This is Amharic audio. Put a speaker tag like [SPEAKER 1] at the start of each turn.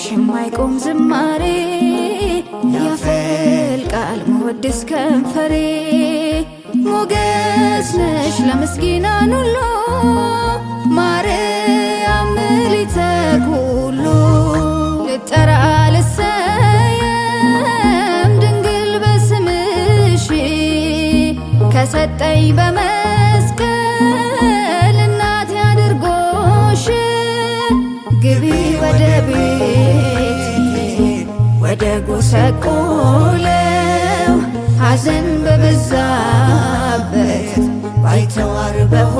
[SPEAKER 1] የማይቆም ዝማሬ ያፈልቃል መወድስ ከንፈሬ። ሞገስ ነሽ ለምስኪናን ሁሉ፣ ማርያም ምልዕተ ኩሉ። ልጠራ ልሰየም ድንግል በስምሽ፣ ከሰጠኝ በመስቀል እናት ያድርጎሽ። ግቢ ወደ ቤቴ ወደ ጎሰቆለው፣ ሐዘን በበዛበት ባይተዋር በሆ